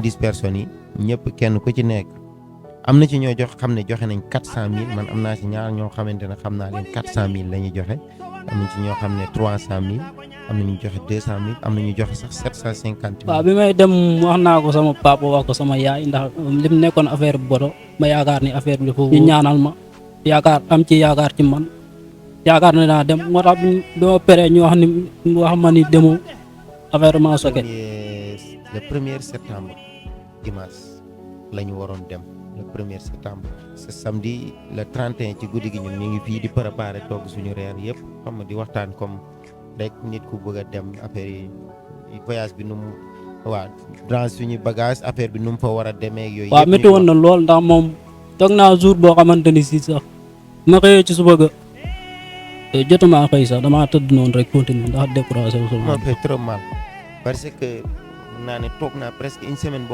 10 personnes yi ñëpp kenn ku ci nekk am na ci ñoo jox xam ne joxe nañ 400000 man am naa ci ñaar ñoo xamante ne xam naa leen 400000 la ñuy joxe am na ci ñoo xam ne 300000 am na ñu joxe 200000 am na ñu joxe sax 750000. waaw bi may dem wax naa ko sama papa wax ko sama yaay ndax li mu nekkoon affaire bu boto ma yaakaar ni affaire bi foofu ñu ñaanal ma yaakaar am ci yaakaar ci man yaakaar ne naa dem moo tax doo pere ñu wax ma ni demoo affaire maa soke. Le 1er septembre dimanche la ñu waroon dem le 1er septembre ce samedi le 31 ci guddi gi ñun ñu ngi fii di préparer togg suñu reer yëpp xam nga di waxtaan comme rek nit ku bëgg a dem affaire yi voyage bi nu mu waaw dans suñu bagage affaire bi nu mu fa war a demee ak yooyu. waaw métti woon na lool ndax moom toog naa jour boo xamante ni si sax ma xëyee ci suba ga jotuma xëy sax damaa tëdd noonu rek continuer ndax découragé wu. ça m'a fait trop mal parce que naa ne toog naa presque une semaine.